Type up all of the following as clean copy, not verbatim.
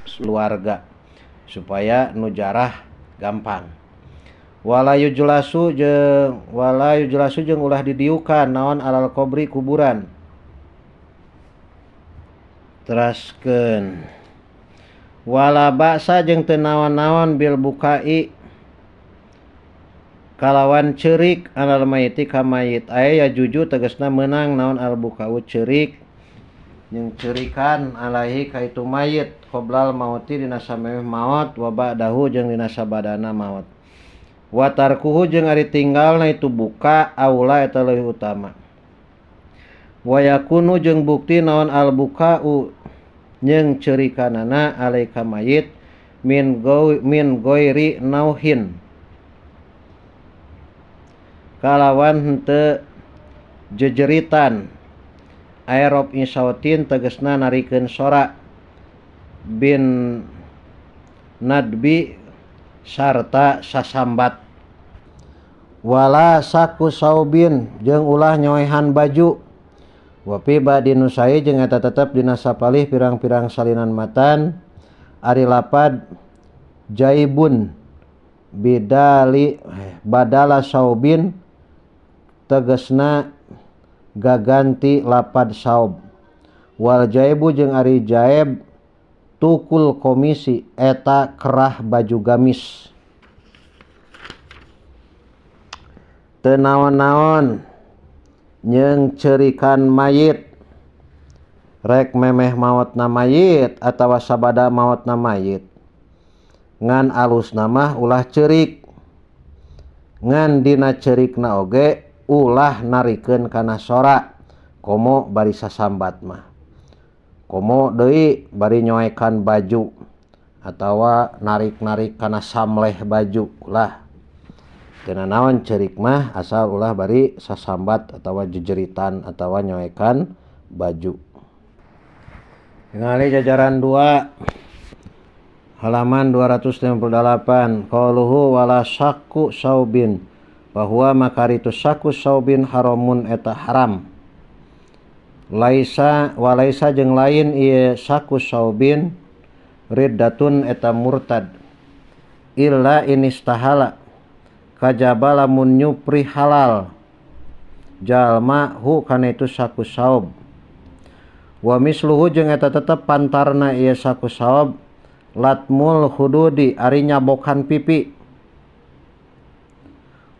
keluarga supaya nu jarah gampang. Wala yujlasu jeung ulah didiukan naon alal qabri kuburan. Teraskeun wala ba'sa jeung teu naon-naon bil bukai kalawan ceurik alal mayiti ka mayit aya ya juju tegasna meunang naon al bukau ceurik jeung ceurikan alaihi ka itu mayit qoblal mauti dina samemeh maot wa ba'dahu jeung dina sabadana maot. Wa tarkuhu jeung ari tinggalna itu buka aula eta leuwih utama. Wa yakunu jeung bukti naon al bukau jeung ceurikanana alaika mayit min goiri nauhin kalawan henteu jejeritan aerob insautin tegasna narikeun sora bin nadbi sarta sasambat. Wala saku saubin jeung ulah nyoehan baju. Wa fi ba'di nusai jeung eta tetep dina sapalih pirang-pirang salinan matan ari lapad jaibun bidali badala saubin tegasna gaganti lapad saub. Wal jaibu jeung ari jaib tukul komisi eta kerah baju gamis. Teu naon-naon nyeung ceurikan mayit rek memeh maotna mayit atawa sabada maotna mayit ngan alusna mah ulah ceurik ngan dina ceurikna oge ulah narikeun kana sora komo bari sasambat mah komo deui bari nyoekan baju atawa narik-narik kana samleh baju ulah. Teu naon ceurik mah asal ulah bari sasambat atawa jejeritan atawa nyoekan baju. Tingali jajaran 2 halaman 258 qauluhu wala syakku saubin bahwa makaritu saku saubin haramun eta haram. Laisa walaisa jeung lain ieu saku saubin riddatun eta murtad illa inistahala kajaba lamun nyupri halal jalma hu kana itu saku saub. Wa misluhu jeung eta tetep pantarna ieu saku saub latmul hududi ari nyabokan pipi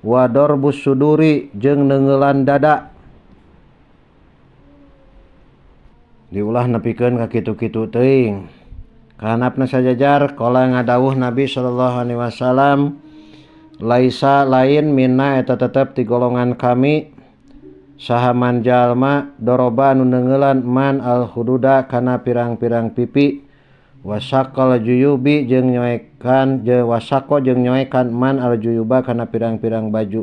wa darbus suduri jeung neungeulan dada. Diulah nepikeun ka kitu-kitu teuing. Kahanapna sajajar qala ngadawuh Nabi sallallahu alaihi wasallam laisa lain minna eta tetep ti golongan kami saha man jalma doroba nu neungeulan man al hududa kana pirang-pirang pipi wasaqal juyubi jeung nyoekan je wasaqo jeung nyoekan man al juyuba kana pirang-pirang baju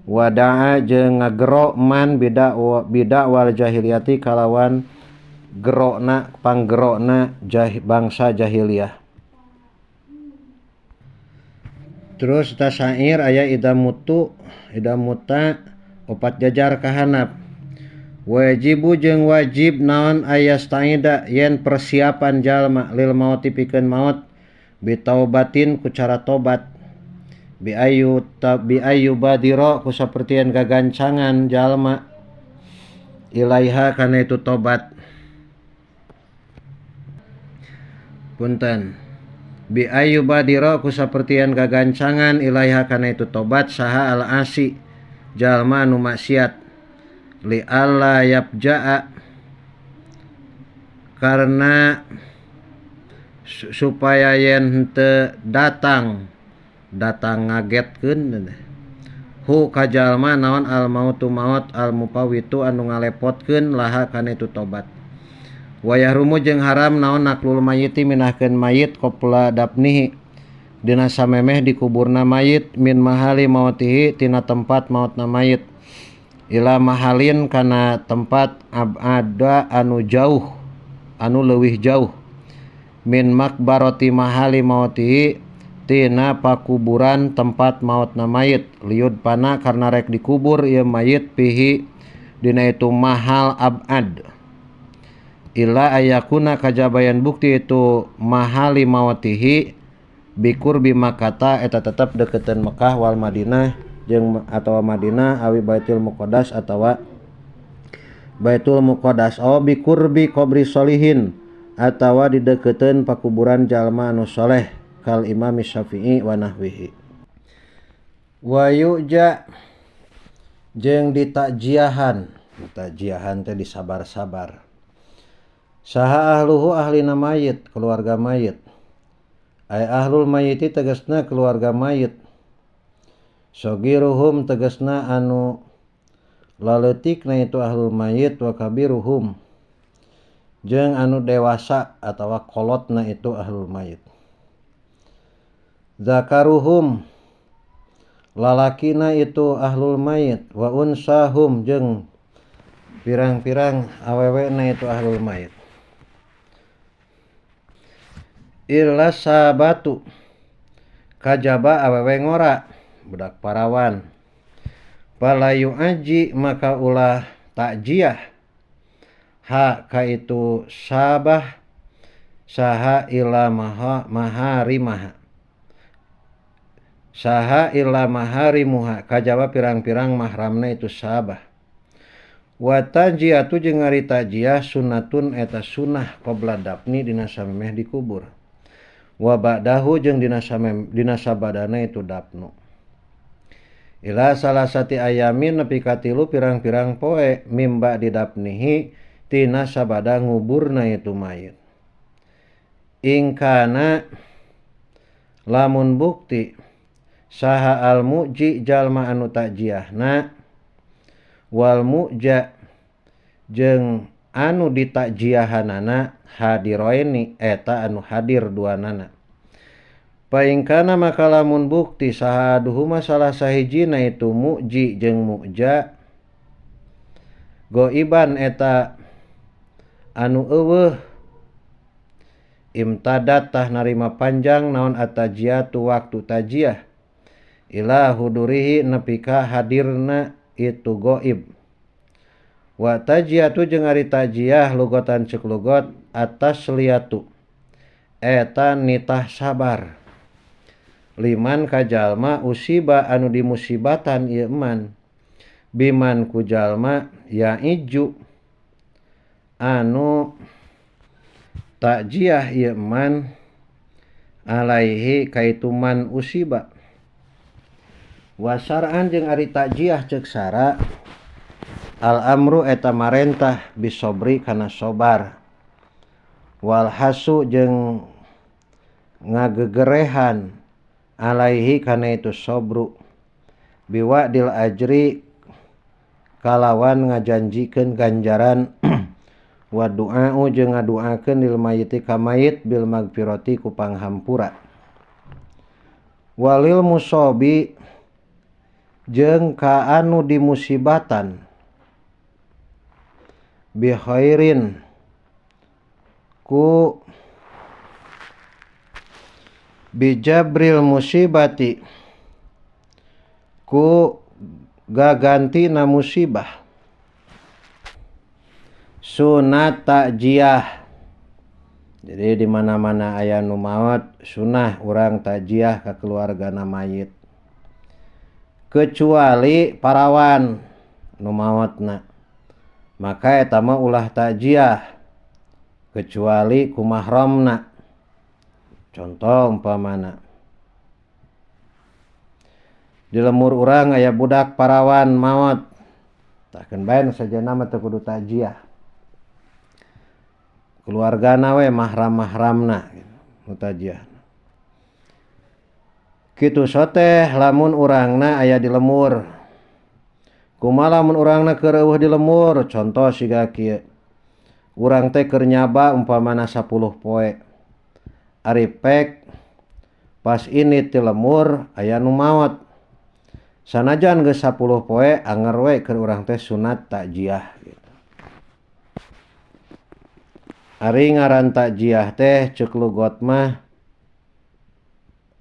wadaa jeung ngagero man bida wal jahiliyati kalawan gerokna panggerokna bangsa jahiliyah. Terus ta syair aya idamutu idamuta opat jajar kahanap. Wajibu jeung wajib naon ayastaida yen persiapan jalma lil mauti pikeun maut bitaubatin ku cara tobat bi ayu badira ku sapertian gagancangan jalma ilaiha kana itu tobat. Punten bi ayu badira ku sapertian gagancangan ilaiha kana itu tobat saha al asi jalma anu maksiat li alla yabja'a karena supaya yen henteu datang ngagetkeun hu ka jalma naon al mautu maut al mupawitu anu ngalepotkeun laha kana itu tobat. Wa yahrumu jeung haram naon naklul mayiti minahkeun mayit qabla dafnihi dina samemeh dikuburna mayit min mahali mautihi tina tempat mautna mayit ila mahalin kana tempat abada anu jauh anu leuwih jauh min makbarati mahali mautihi tina pakuburan tempat mautna mayit liud pana karena rek dikubur ieu mayit pihi dina itu mahal abad. Illa ayakuna kajabayan bukti itu mahali mawatihi bikur bimakata eta tetep deketan Mekah wal Madinah jeung atawa Madinah awi Baitul Muqaddas atawa Baitul Muqaddas aw biqurbi qabri solihin atawa dideketeun pakuburan jalma anu soleh kal Imam Syafi'i wa nahwihi. Wa yu'ja jeung ditakjiahan, ditakjiahan teh disabar-sabar. Saha ahluhu ahlina mayit, keluarga mayit. Ay ahlul mayiti tegasna keluarga mayit. Sogiruhum tegasna anu laletikna itu ahlul mayit wa kabiruhum jeung anu dewasa atawa kolotna itu ahlul mayit. Zakaruhum lalakina itu ahlul mayit wa unsahum jeung pirang-pirang awewena itu ahlul mayit. Illa sabatu kajaba awewe ngora budak parawan palayu aji maka ulah takjiah ha ka itu sabah saha ila maha maharimaha saha ila maharimuha kajaba pirang-pirang mahramna itu sabah. Wa tajiatu jeung ari tajiah sunnatun eta sunnah qabla dafni dina samemeh dikubur wa ba'dahu jeung dina sabadana itu dafnu. Ila salasati ayamin nepi ka tilu pirang-pirang poe mimba didapnihi tina sabada nguburna itu mayit. Ingkana lamun bukti saha al muji jalma anu takjiahna wal muja jeung anu ditakjiahanana hadiroini eta anu hadir duanana. Paingkana maka lamun bukti saha aduhuma salah sahijina itu muji jeung muja goiban eta anu eueuh imtadat tah narima panjang naon atajiatu waktu tajiah ila hudurihi nepi ka hadirna itu goib. Wa tajiatu jeung ari tajiah lugotan ceuk lugot atas liatu eta nitah sabar liman ka jalma usiba anu dimusibatan ieu man biman ku jalma ya iju anu takjiah ieu man alaihi kaitu man usiba. Wa syar'an jeung ari takjiah ceuk sara al amru eta marentah bisobri kana sobar wal hasu jeung ngagegerehan alaihi kana itu sobru biwa'dil ajri kalawan ngajanjikeun ganjaran wa du'a'u jeung ngaduakeun lil mayiti ka mayit bil magfirati ku panghampura walil musobi jeung ka anu dimusibatan bi khairin ku bijabril musibati ku gagantina musibah. Sunat takjiah. Jadi di mana-mana aya nu maot sunah urang takjiah ka keluargana mayit kecuali parawan nu maotna maka eta mah ulah takjiah kecuali ku mahramna. Contoh umpamana di lemur urang aya budak parawan maot, tah keun bae nu sajana mah teu kudu takjiah, keluargana we mahram-mahramna nu takjiah. Kitu soteh lamun urangna aya di lemur. Kumaha lamun urangna keur eueuh di lemur, contoh siga kieu. Urang teh keur nyaba umpamana 10 poe. Ari pek pas ini ti lemur aya nu maot. Sanajan geus 10 poe anger we keur urang teh sunat takjiah gitu. Ari ngaran takjiah teh ceuk lugot mah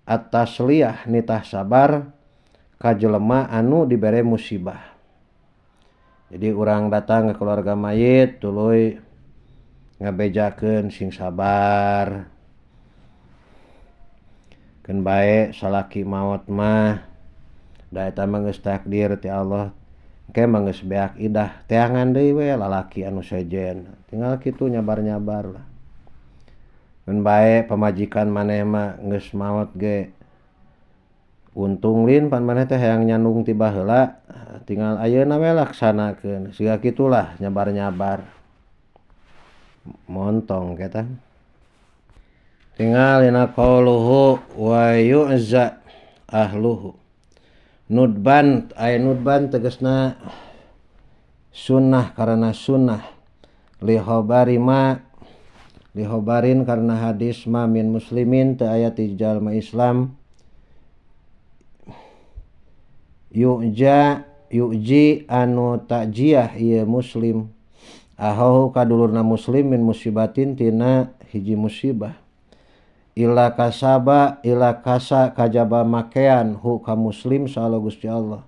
at-tasliyah nitah sabar ka jelema anu dibere musibah. Jadi urang datang ke keluarga mayit tuluy Ngabejakeun sing sabar. Keun bae salaki maot mah da eta mah geus takdir ti Allah. Engke mah geus beak idah teangan deui we lalaki anu sejen. Tinggal kitu nyabar-nyabar lah. Keun bae pamajikan maneh mah geus maot ge untung lin pan maneh teh hayang nyandung ti baheula tinggal ayeuna we laksanakeun. Siga kitulah nyabar-nyabar. Montong kita. Tinggal dina qauluhu wa yu'za ahluhu. Nudban aya nudban tegasna sunnah karena sunnah li khabari ma li khabarin karena hadis ma min muslimin teu aya ti jalma Islam yu'ja yu'ji anu takjiah ieu muslim ahahu kadulurna muslim min musibatin tina hiji musibah ila kasaba ila kasa kajaba makean hu ka muslim saala Gusti Allah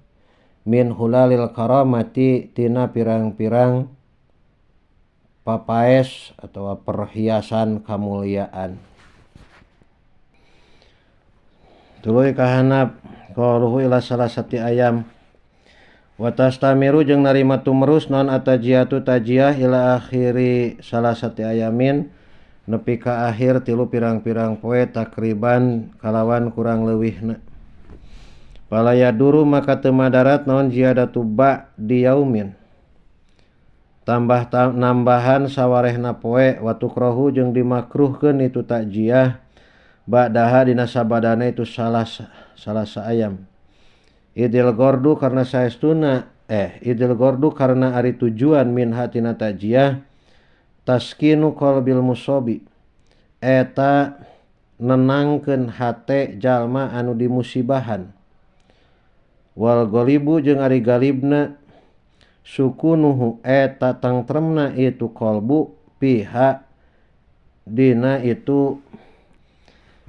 min hulalil karamati tina pirang-pirang papaes atau perhiasan kamuliaan. Tuluy kahanap qaluhu ila salasati ayam wa tastamiru jeung narima tumerus non atajiatu tajiah ila akhiri salasati ayamin nepi ka akhir tilu pirang-pirang poe takriban kalawan kurang leuwihna. Palaya duru maka teu madarat naon ziyadatu ba di yaumin. Tambah nambahan sawarehna poe wa tukrohu jeung dimakruhkeun itu takjiah ba'daha dina sabadana itu salasa ayam. Idil gordu karena saestuna idil gordu karena ari tujuan min hatina takjiah taskinu qalbil musobi eta nenangkeun hate jalma anu dimusibahan wal golibu jeung ari galibna sukunuhu eta tangtremna itu qalbu piha dina itu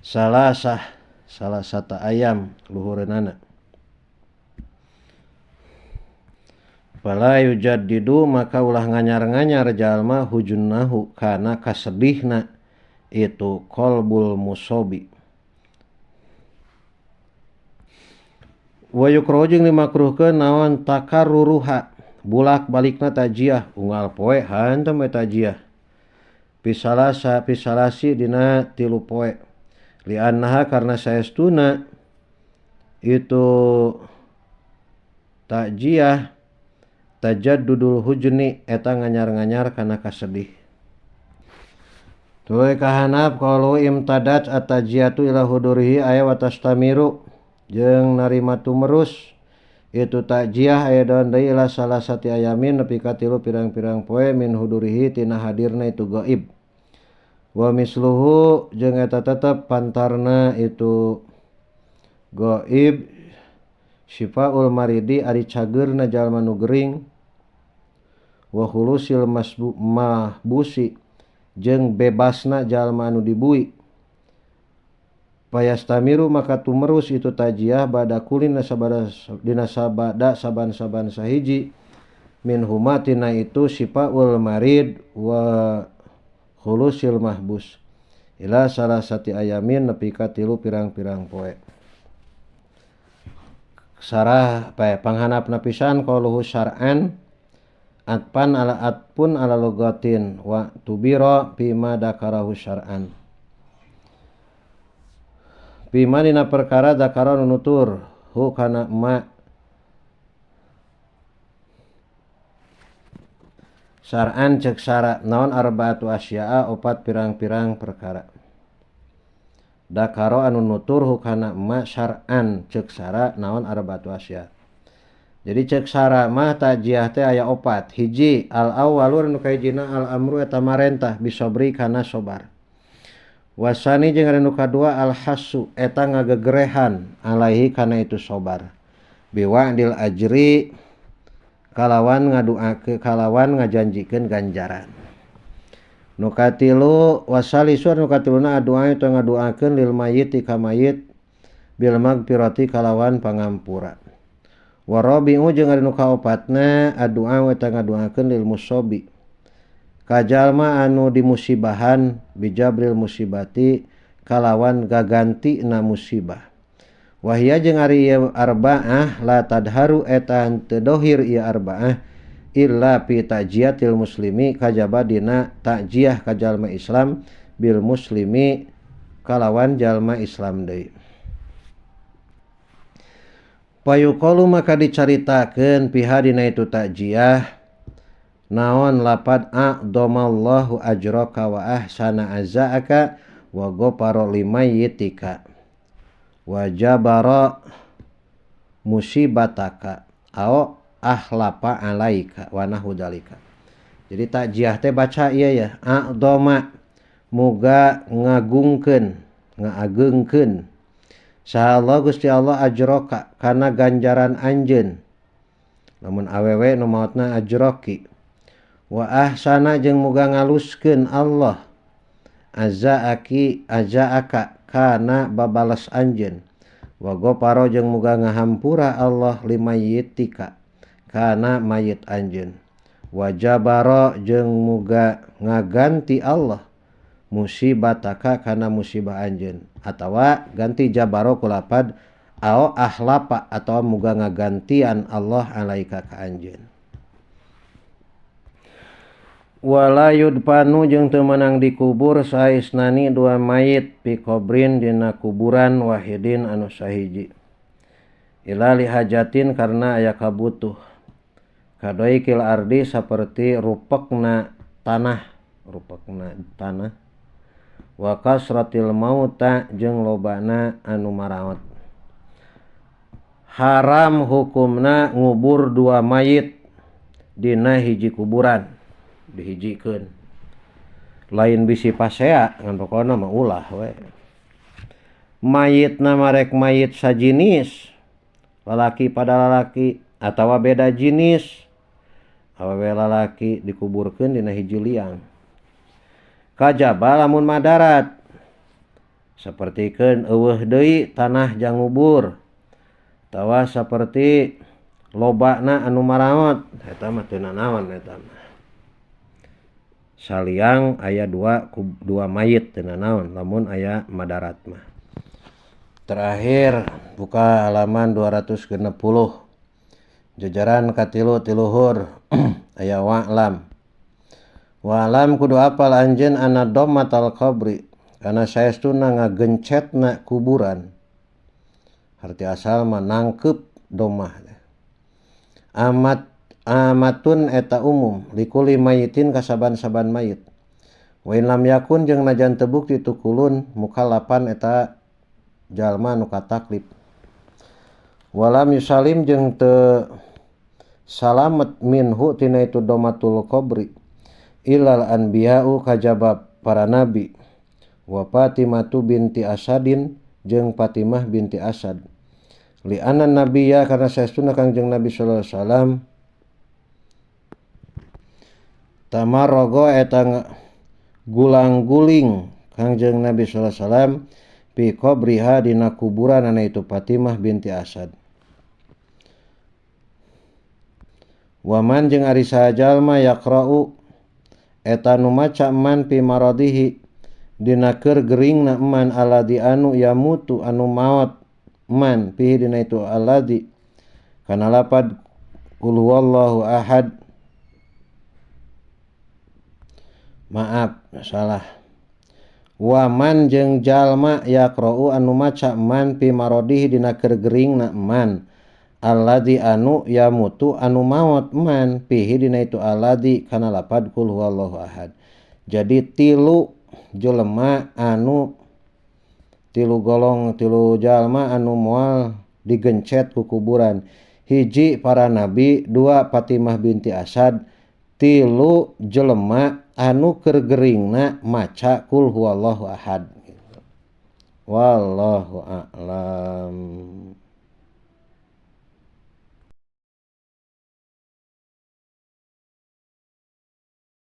salasah salasata ayam luhureunana. Fala yujaddidu maka ulah nganyar-nganyar jalma hujunnahu kana kasedihna itu qalbul musobi. Wa yukrohu jeung dimakruhkeun naon takarruruha bulak-balikna tajiah unggal poe hantem we tajiah pisalasa pisalasi dina tilu poe li'annaha karena saestuna itu takjiah tajaddudul hujni eta nganyar-nganyar kana kasedih. Tuluy kahanap qalu imtadat atajiyatu ila hudurihi aya wa tastamiru jeung narima tumerus itu takjiah aya daun deui ila salasati ayamin nepi ka tilu pirang-pirang poe min hudurihi tina hadirna itu gaib. Wa misluhu jeung eta tetep pantarna itu gaib syifaul maridi ari cageurna jalma nu gering wa khulusil mahbusi jeung bebasna jalma anu dibui. Payastamiru maka tumerus itu tajiah bada kulin dina sabada saban-saban sahiji min huma tina itu syifaul marid wa khulusil mahbus ila salasati ayamin nepi ka tilu pirang-pirang poe. Sarah panghanapna pisan qaluhu syar'an atpan ala atpun ala lugatin wa tubira bima dakarahu syar'an bima dina perkara dakara nutur hu kana ma syar'an cek syara naon arbaatu asya'a opat pirang-pirang perkara dakaro anu nutur hukana ma syar'an cek sara naon arbaatu asya. Jadi cek sara mah tajiah teh aya opat. Hiji al awwalu nu kahijina al amru eta marentah bisobri kana sobar. Wasani jeung anu kadua al hasu eta ngagegerehan alaihi kana itu sobar. Biwa'dil ajri kalawan ngaduakeun kalawan ngajanjikeun ganjaran. Nu katilu wasalisu nu katiluna adua eta ngaduakeun lil mayyit ka mayit bil magfirati kalawan pangampura. Wa rabi'u jeung ari nu kaopatna adua eta ngaduakeun lil musobi Ka jalma anu dimusibahan bijabril musibati kalawan gagantina musibah. Wahia jeung ari ieu arbaah la tadharu eta henteu dohir ieu arbaah illa fi ta'jiyatil muslimi kajaba dina ta'jiyah ka jalma Islam bil muslimi kalawan jalma Islam deui. Payuqalu maka dicaritakeun piha dina itu ta'jiyah naon lapad a'dhamallahu ajraka wa ahsana azaaka wa ghafara limayyitika wa jabara musibataka au ahlafa alaika wa nahu dalika. Jadi takjiah teh baca ieu ya, a'dhama muga ngagungkeun, ngaageungkeun saha Allah Gusti Allah ajraka kana ganjaran anjeun. Lamun awewe nu maotna ajraki. Wa ahsana jeung muga ngaluskeun Allah azzaaki azzaaka kana babales anjeun. Wa ghafara jeung muga ngahampura Allah limayyitika kana mayit anjeun. Wa jabara jeung muga ngaganti Allah musibataka kana musibah anjeun. Atawa ganti jabaro kulapad au ahlapa atawa muga ngagantian Allah alaika ka anjeun. Wala yudfanu jeung teu meunang dikubur saisnani dua mayit fi qabrin dina kuburan wahidin anu sahiji. Ila li hajatin karena aya kabutuh. Kadoikil ardi saperti rupekna tanah, rupekna tanah. Wa kasratil mauta jeung lobana anu maraot. Haram hukumna ngubur dua mayit dina hiji kuburan. Dihijikeun lain bisi pasea ngan pokona mah ulah we. Mayitna marek mayit sajinis lalaki pada lalaki atawa beda jinis awewe lalaki dikuburkeun dina hiji liang. Kajaba lamun madarat sapertikeun eueuh deui tanah jang ngubur atawa saperti lobana anu maraot eta mah teu nanaon eta mah. Saliang aya dua mayit teu nanaon lamun aya madarat mah. Terakhir buka halaman 260 jajaran katilu tiluhur aya wa'lam. Wa'lam kudu apal anjeun anna dhammatal qabri kana saestuna ngagencetna kuburan. Harti asal mah nangkeup domah. Amat amatun eta umum likuli mayitin kasaban-saban mayit. Wa in lam yakun jeung najan teu bukti tukulun mukallafan eta jalma nu kataklif. Walam yusalim jeung teu salamet minhu tina itu domatul qabri ilal anbiya'u kajaba para nabi wa Fatimatu binti Asadin jeung Fatimah binti Asad. Li anna nabiyya karena saestuna Kangjeng Nabi sallallahu alaihi wasallam tamarrogo eta gulang-guling Kangjeng Nabi sallallahu alaihi wasallam fi qabriha dina kuburan ana itu Fatimah binti Asad. Waman jeung ari saha jalma yaqra'u eta nu maca man fi maradihi dina keur geringna man alladzi anu yamutu anu maot man fihi dina itu alladzi kana lapad qul huwallahu ahad. Maaf, salah. Waman jeung jalma yaqra'u anu maca man fi maradihi dina keur geringna man alladzi anu yamutu anu maot man fihi dina itu alladzi kana lapad qul huwallahu ahad. Jadi tilu jelema anu tilu golong tilu jalma anu moal digencet ku kuburan. Hiji para nabi, dua Fatimah binti Asad, tilu jelema anu keur geringna maca qul huwallahu ahad. Wallahu a'lam.